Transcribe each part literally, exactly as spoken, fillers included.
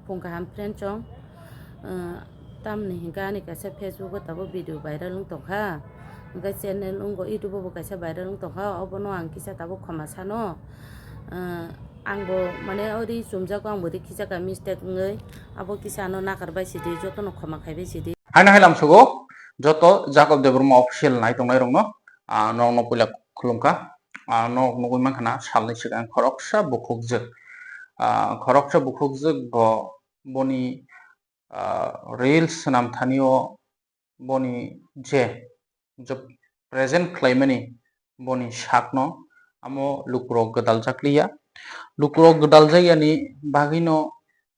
Phung kaham friend chong, eh, tamni hinkhe ani kaisa Facebook o tabuk video viral wng tongkha, hinkhe channel wngbo YouTube o bo kaisa viral wng tongkha, obono ang kisa tabuk khoma sano. Eh, angbo mane ori chumjago, angbo ri khijakha mistake wngwi, abo kisa ano nakar bai sidi, jotono khoma khaibai sidi. Haino hai lamsogo joto Jacob Debbarma official nai tongnai rokno, ah, norokno puila khulumkha. Ah, norok nugwi mankha na salni swkang khoroksa bukhukjwk, ah, khoroksa bukhukjwk bo boni, ah, reels swnam thani o boni je, je present khlaimani boni sakno amo lukurok gwdaljak liya. Lukurok gwdaljak yani bagwino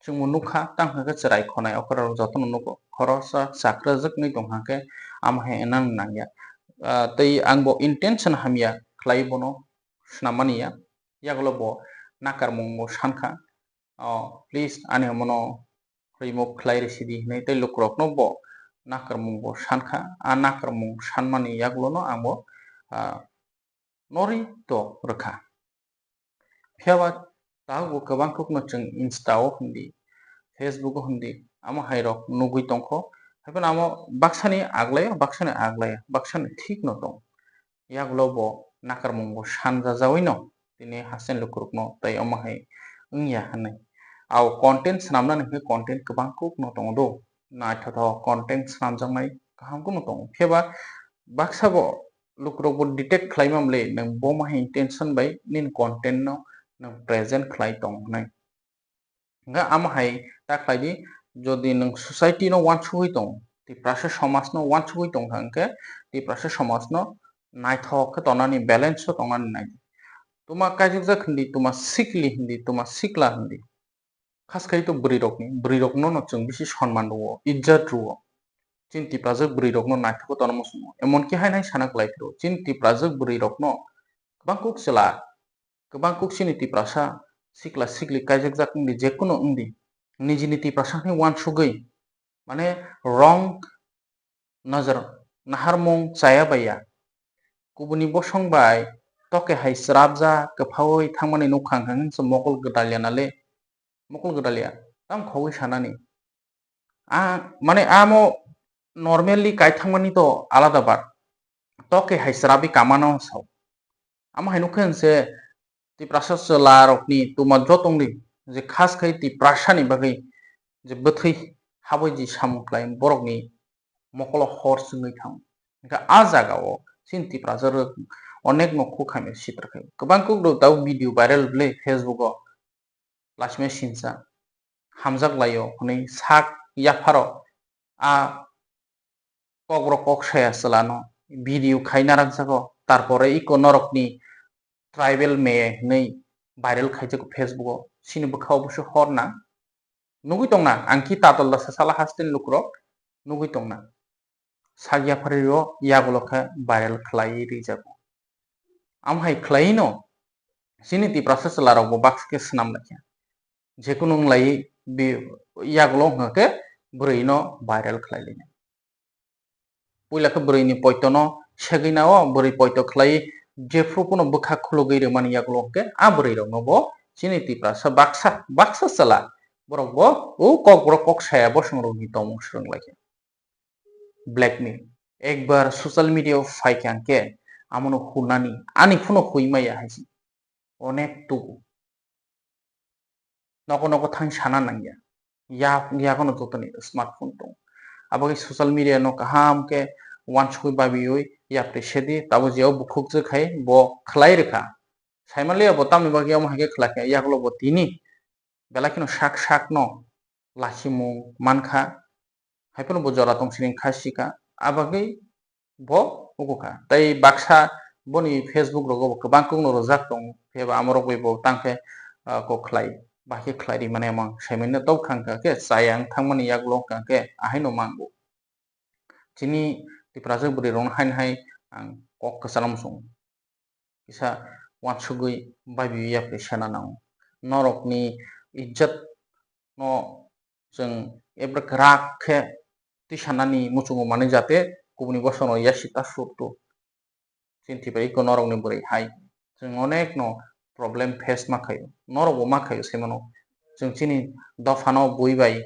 chwngbo nukha, tang hwnkhe chwrai khonai okra rok jotono nugo. Khoroksa chakrajwk wngwi tong hwnkhe amo hai nang nangya. Ah, tei angbo intention hamya khlai bono swnam mani ya. Yagulo bo nakarmung bo sankha. Oh, please, ani omono remove khlai rw sidi hinwi tei lukurokno bo nakarmung bo sankha. A nakarmung sanmani yagulono ang bo, ah, nori to rwkha. Phiya ba tabukbo kwbang kukno chwng Insta o hindi, Facebook o hindi, amo hai rok nugwi tongkho. Haiphano amo baksani aglaio, baksani aglaio, baksani thikno tong. Yagulo bo nakarmung bo sanjajawino tini haste lukurokno tei omo hai wngya hinwi. Ao content swnamnani hwnkhe content kwbang kukno tongo do. Naithothok content swnamjaknai kaham kukno tongo. Phiya ba baksa bo lukurok bo detect khlaima mle nwng bo ma hai intention bai nini content no nwng present khlai tong hinwi. Hwnkhe amo hai ta khlai di, jodi nwng society no uansugwi tong, Tiprasa somaj no uansugwi tong kha hwnkhe Tiprasa somaj no naithok khe tongnani, balance o tongnani nai di. Tuma kaijukjak hindi, tuma sikli hindi, tuma sikla hindi. Khas khai to bwrwi rokni, bwrwi rokno no chwng bisi sonman rwo, ijjat rwo. Chini Tiprajwk bwrwi rokno naithok khe tongna muchungo. Emon ki hai nai sana kwlai phiro, chini Tiprajwk bwrwi rokno kwbang kuk chwla, kwbang kuk chini Tiprasa sikla sikli kaijakjak wngdi, jekunu wngdi, nijini Tiprasa hwnwi uansugwi, mane wrong nojor naharmung chaya baiya. Kubuni bosong bai toke hai chwrapjak kwphaui thangmani nukha hwnkhe mokol gwdalya nale, mokol gwdalya tam khogwi sanani. A, mane amo normally kai thangmani to alada bar. Toke hai chwrabi kamano sao. Amo hai nukhe hwnse Tiprasa chwla rokni tuma jotongni je khas khai Tiprasani bagwi je bwthwi habwi ji samung khlai borokni mokolo hor chwngwi thango. Hwnkhe a jagao chini Tiprasa rok onek no khuk hamya sitra khai. Kwbang kuk rok tabuk video viral bwle Facebook o. Laisima sinsa hamjak laio hwnwi sak yapharo a kokrok kok saya chwlano video khai narwkjago, tarpore iko norokni tribal me hwnwi viral khaijago Facebook o, chini bwkhao boso hor nang. Nugwi tongna, ang ki tatol da sasala hasteni lukurok nugwi tongna. Sak yapharwi o yagulo khe viral khlaiwi rijago. Am hai khlaiwi no chini Tiprasa chwla rok bo baksa khe swnam laikha. Jekunu wng lai bi yagulo wngkha khe bwrwi no viral khlai laina. Puila khe bwrwi ni poito no segwi na o, bwrwi poito khlai jephru phano bwkha khulugwi rwmani yagulo hwnkhe a bwrwi rok no bo chini Tiprasa baksa, baksa chwla borok bo o kok borok kok saya bosong rok ni tongmung swrwng laikha. Blackmail. Ekbar social media o phaikha hwnkhe amono hunani, ani phano hui maya hai se. Onek tugu. Nogo nogo thang sana nangya. Ya, yagono jotoni smartphone tongo. Abagwi social media no kaham khe uansugwi babiwi yapri sedi, tabo jeo bukhukjwk hai bo khlai rwkha. Saimanliya bo tamni bagwi omo hai khe khlai kha, yagulo bo tini belai kheno sak sak no lachimung mankha, hai phano bo jora tong sining kha sika, a bagwi bo uku kha. Tei baksa boni Facebook rogo bo kwbang kukno rwjak tongo, phiya ba amo rok bai bo tang khe, ah, kok khlai, bahai khe khlai ri mani amang sai manya tok thang kha khe chaya wng thang mani yagulo wng kha khe ahai no mango. Chini Tiprasa bwrwi rok no haino hai ang kok kwcharo muchungo. Kisa uansugwi baibwi yapri sana nango. Norokni ijjat no chwng ebra kwrak khe twi sanani muchungo manwi jate kubuni bosongno yasi ta surtu. Chini Tiprasa iko norokni bwrwi hai chwng onek no problem face ma khaio, norokbo ma khaio se mano. Chwng chini dophano bui bai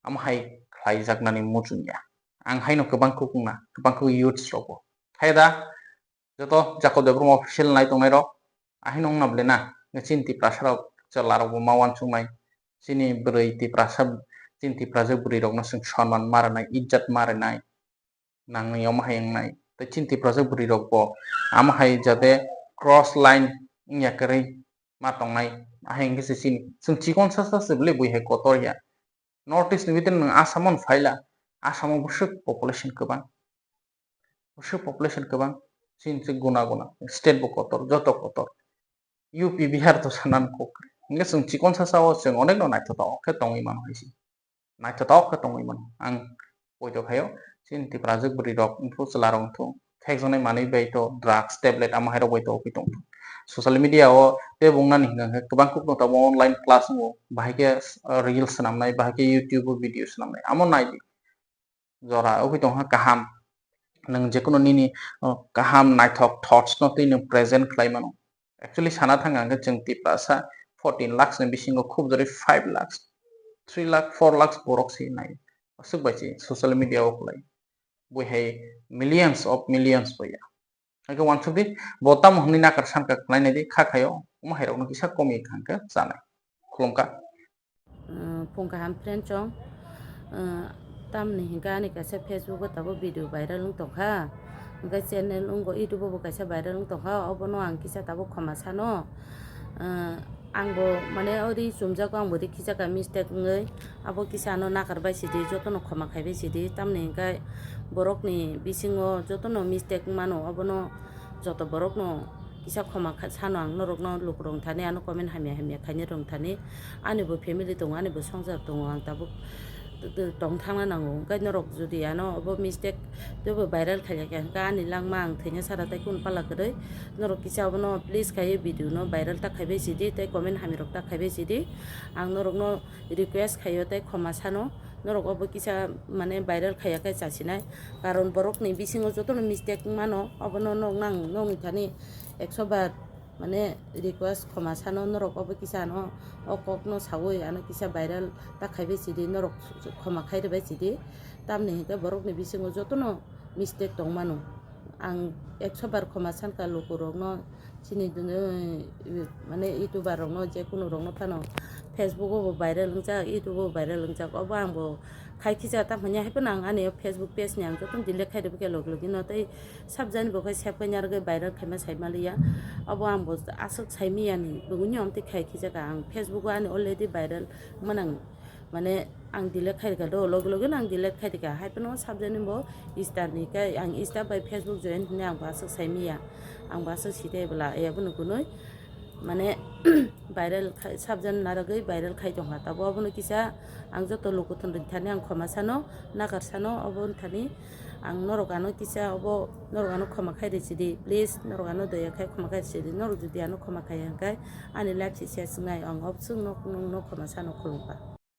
amo hai khlaijaknani muchungya. Ang haino kwbang kukungna, kwbang kuk youths rokbo. Hai da, joto Jacob Debbarma official nai tongnai rok, ahino wngna bwle na, chini Tiprasa rok chwla rokbo ma uansuknai, chini bwrwi Tiprasa, chini Tiprasa bwrwi rokno chwng sonman ma rwnai, ijjat ma rwnai, nangni omo hai wngnai. Tei chini Tiprasa bwrwi rokbo amo hai jate cross line wngya kwrwi ma tongnai, ahai hwnkhe se chini, chwng chikon sa sa se bwle bui hai kotor ya. North East ni bitin nwng Assam-o phaila, Assam-o bwswk population kwbang. Bwswk population kwbang, chini se guna guna, state bo kotor, joto kotor. U P, Bihar to sanan kok. Hwnkhe chwng chikon sa sa-o chwng onek no naithotok khe tongwi mano hai se. Naithotok khe tongwi mano. Ang poito khaio, chini Tiprajwk bwrwi rok wngthu, chwla rok wngthu, thekjaknai manwi bai to drugs, tablet amo hai rok bai to oi tong. Social media o tei bung nani hwnkha hwnkhe kwbang kuk no tabuk online class wngo, bahai khe, uh, reels swnamnai, bahai khe YouTube o video swnamnai, amo nai di. Jora oi tong kha kaham, nwng jekunu nini, uh, kaham naithok thoughts no twi nwng present khlai mano. Actually, sana thang ang khe chwng Tiprasa fourteen lakhs ni bisingo khub jori five lakhs, three lakh, four lakhs borok se nai. Aswk bai se social media o kwlai. Bui hai millions of millions bai ya. Hwnkhe uansuk di, bo tamo hwnwi nakar sankha khlai nai di, kha khaio, omo hai rokno kisa komi kha hwnkhe chanai. Khulumkha. Uh, phung kaham friend chong, uh, tamni hinkhe ani kaisa Facebook o tabuk video viral wng tongkha, hinkhe channel wngo YouTube o bo kaisa viral wng tongkha, obono ang kisa tabuk khoma sano. Uh, angbo mane ori chumjago, angbo ri khijakha mistake wngwi, abo kisa ano nakar bai sidi, jotono khoma khaibai sidi, tamni hinkhe borokni bisingo jotono mistake wngmano, obono joto borokno kisa khoma kha-, sano ang norokno lukurok wngthani, ano comment hamya hamya khainai rok wngthani, anibo family tongo, anibo swngchar tongo, ang tabuk t-, t-, tong thangna nango. Hwnkhe norok jodi ano obo mistake teibo viral khailai kha, hwnkhe ani langma ang thwina sara tei kunu pala kwrwi. Norok kisa obono please khaiwi video no viral ta khaibai sidi tei comment hamya rok ta khaibai sidi. Ang norokno request khaio tei khoma sano, norok obo kisa mane viral khaiya khe chasinai, karon borokni bisingo jotono mistake wngmano, obono nok nang nokni thani ekso bar mane request khoma sano, norok obo kisa ano o kokno sawi ano kisa viral ta khaibai sidi, norok khoma khairwbai sidi, tamni hinkhe borokni bisingo jotono mistake tongmano. Ang ekso bar khoma sankha lukurokno, chini, eh, mane YouTuber rokno, je kunu rokno phano Facebook o bo viral wngjak, YouTube o bo viral wngjak, obo ang bo khai khijak, tamo hwnwi hai phano ang ani o Facebook page ni ang jotono delete khai rwbaikha logi logi no, tei sabjani bo khai save khai narwgwi viral khaima sai maliya, obo ang bo aswk sai miyani, bwgwini omtwi khai khijak ang Facebook o ani already viral manang. Mane ang delete khai rwkha do, logi logi no ang delete khai rwkha. Hai phano sabjani bo Insta ni khe ang Insta bai Facebook join hwnwi ang bo aswk sai miya. Ang bo aswk site bwla, eh, abono kunui mane viral khai, sabjani narwgwi viral khai tongkha. Tabo abono kisa ang joto lukuthon rwthani ang khoma sano, nakar sano, obo wngthani ang norok ano kisa obo, norok ano khoma khai rwsidi, please, norok ano doya khai khoma khai rwsidi, norok jodi ano khoma khai hwnkhe ani life se ses wngnai, ang obswk nok, nokno khoma sano, khulumkha.